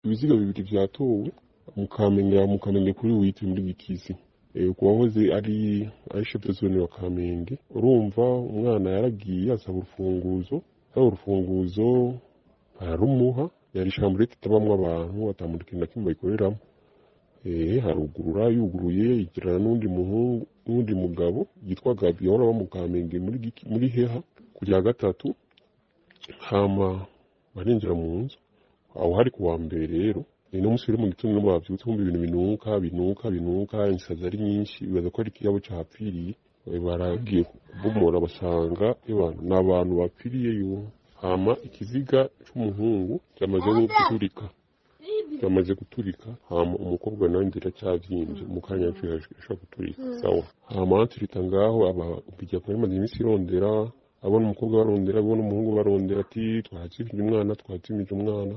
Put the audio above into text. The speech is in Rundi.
Ibiziga bibiri vyatowe mu Kamenge, mu Kamenge kuri wite muri Gikizi, kuwahoze ari chef de zone wa Kamenge. Urumva umwana yaragiye asaba urufunguzo, asaba urufunguzo bararumuha. Yari chambrette itabamwo abantu, ata muntu ikintu na kimwe bayikoreramwo. Harugurura, yuguruye yigirana n'undi muhungu n'undi mugabo yitwa Gabi yahora aba mu Kamenge muri muri Heha ku rya gatatu. Hama barinjira mu nzu aho hari kuwa mbere. Rero ni n'umunsi rero mu gitondo bavyutse bumva ibintu binuka, binuka, binuka, insazi ari nyinshi, bibaza ko ari ikiyabo cahapfiriye. Baragiye kubomora basanga abantu ni abantu bapfiriyeyo. Hama ikiziga c'umuhungu cyamaze guturika, cyamaze guturika. Hama umukobwa nawe inzira cyavyimvye, mu kanya ashobora guturika. Sawa, hama antirita ngaho aba bijya kuri iminsi irondera, abona umukobwa barondera, abona umuhungu barondera, ati: "Twazimije umwana, twazimije umwana."